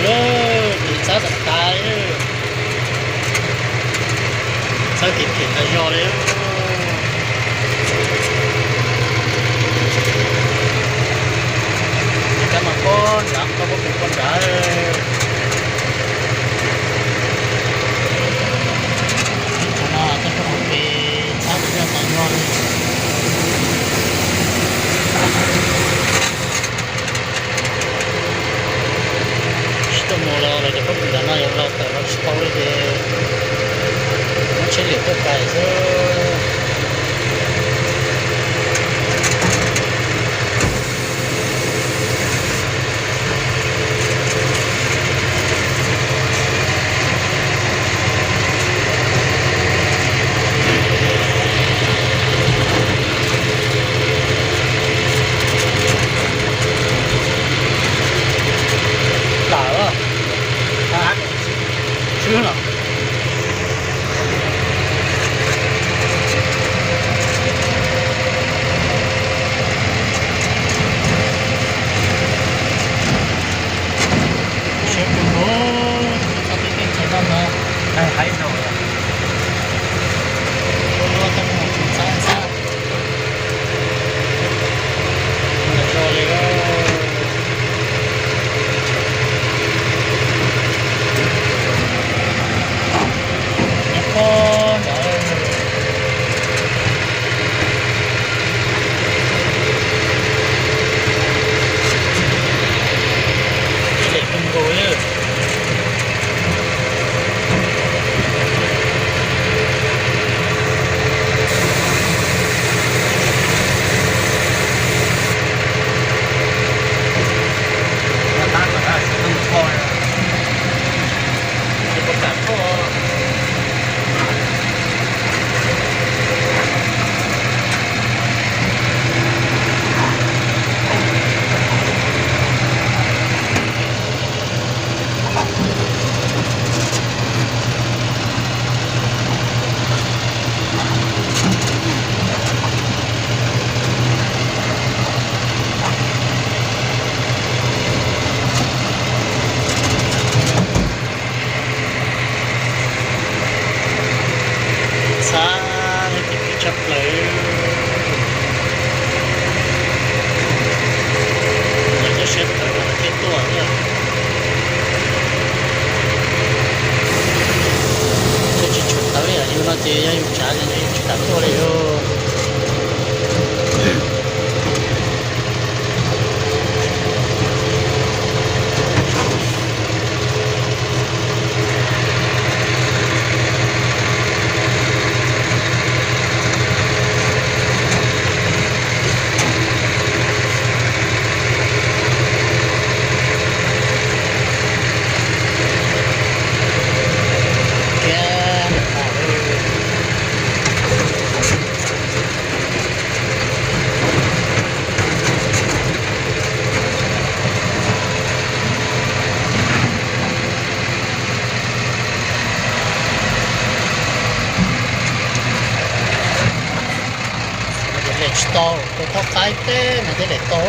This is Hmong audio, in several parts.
Lawm, tus txhab tas tas li, txhab kev phem tas zog li. Ces kab mas pob nrad, pob pob pem pob nrad. Qhov no coj tuaj hauv pes txhab tas zog tas zog li. Tsis tuaj mus los lawv cov pob kws nram no yuav los tawm los tsis tau li ces muab tsheb liam tuaj kais xwb. Lawm, swb no. Siab kawg nkaus, txhob tib tej chaw no ntag. Haib no, ua luaj tau mus tsis txaj txaj. Nyob zoo li, nyob pob ntawd. Ib lem kawg nkaus li. Txhab, tshaj plaws. Lawv cov siab tawv los thiaj tuaj thiab. Tsis tshuav tawv li yus no ces yog yus tsav ces yus tsis kam tuaj li os. Lem tsis tau, tus thaub qaib teb mas thiaj lem tau.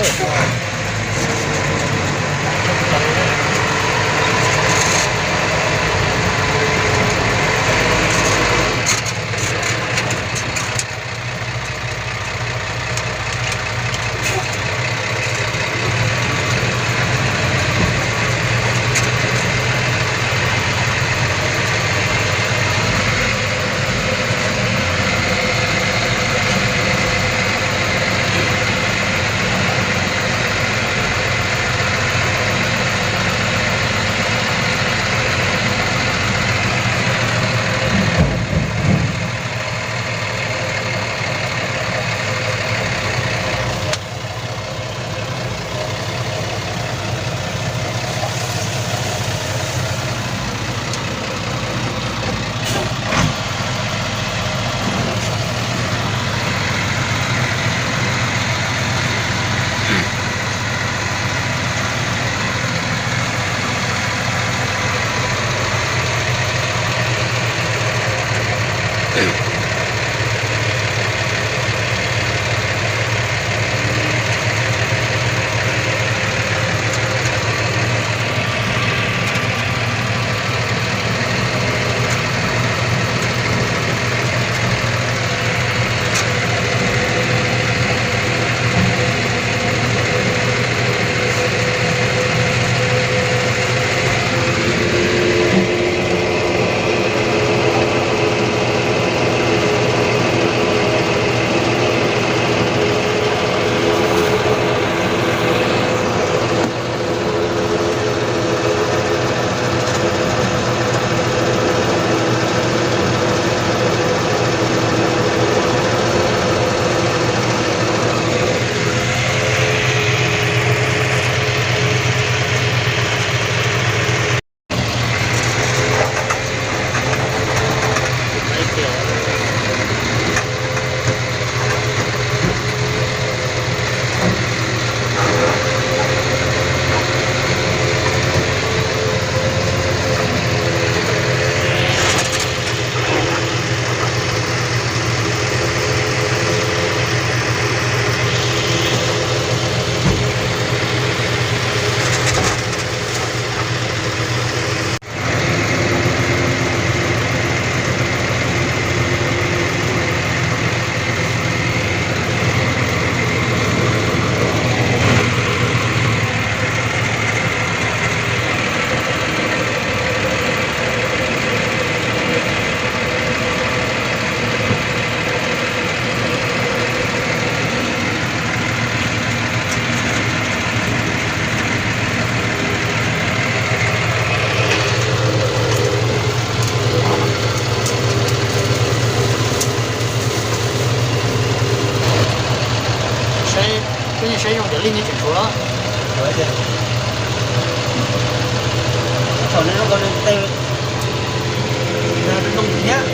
Thaum nws zoo nkaus nws tes, nws zoo thiab.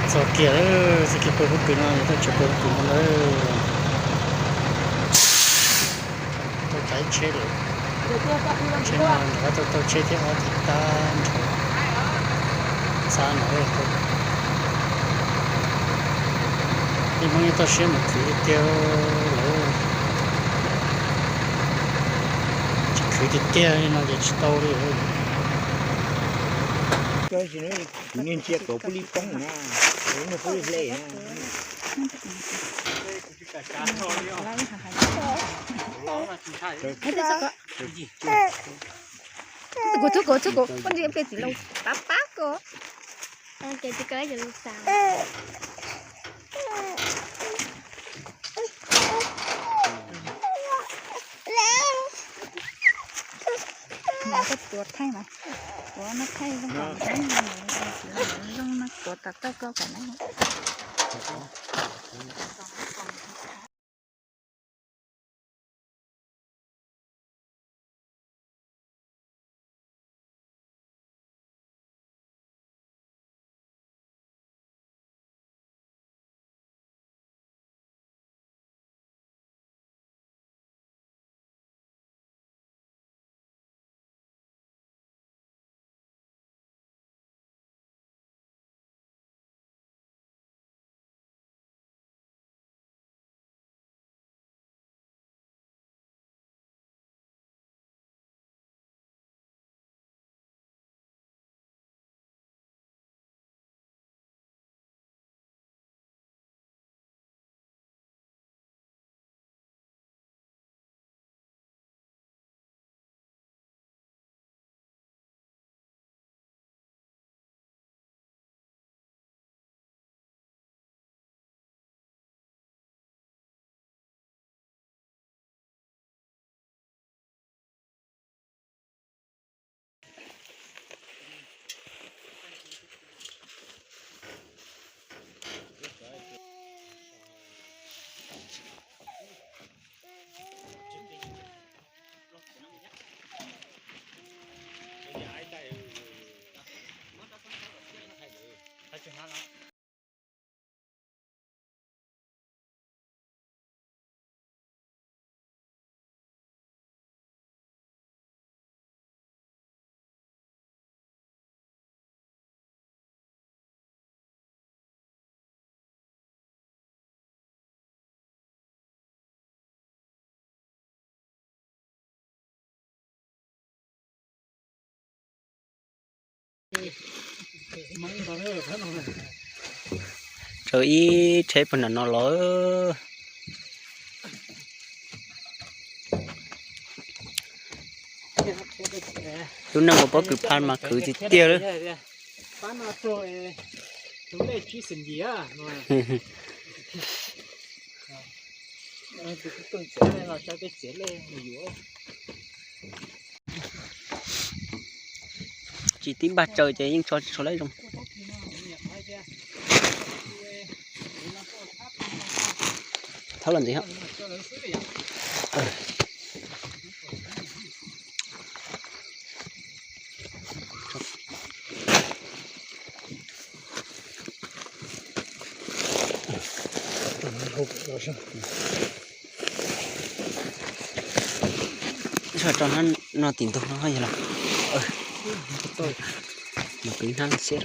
Txog kiag lawm, txog kiag puag pub kws no, yog tuaj tsev puag pub kws no lawm. Tau tau tsheb lawm. Tsheb no nrov tau tau tsheb thiab ob thiab tab nrho. Xa no tau. Peb Hmoob yeej toj siab mus khwv tiag tiag lawm. Tsis khwv tiag tiag li no ces tsis tau li. Kuv niag ntsia kom pub li poob na, kuv niag pub li hle na. Kuv, kuv, kuv, kuv, peb txiv laus pab pab ko. Mas koj tuav thaij mas, tuav no thaij zoo, zoo no tuav tas tau koj kom na. Tsaws ib tsheb puag nram no los. Lub neej ua pob kws phaj mas khwv tiag tiag lawm. Tsis tib npaj tsaws ces yeej tso tsis tshua lawm zoo. Thawb los ntxiv. Tso hnab no tim ntug no yog los. Mas kwv hnab xiab.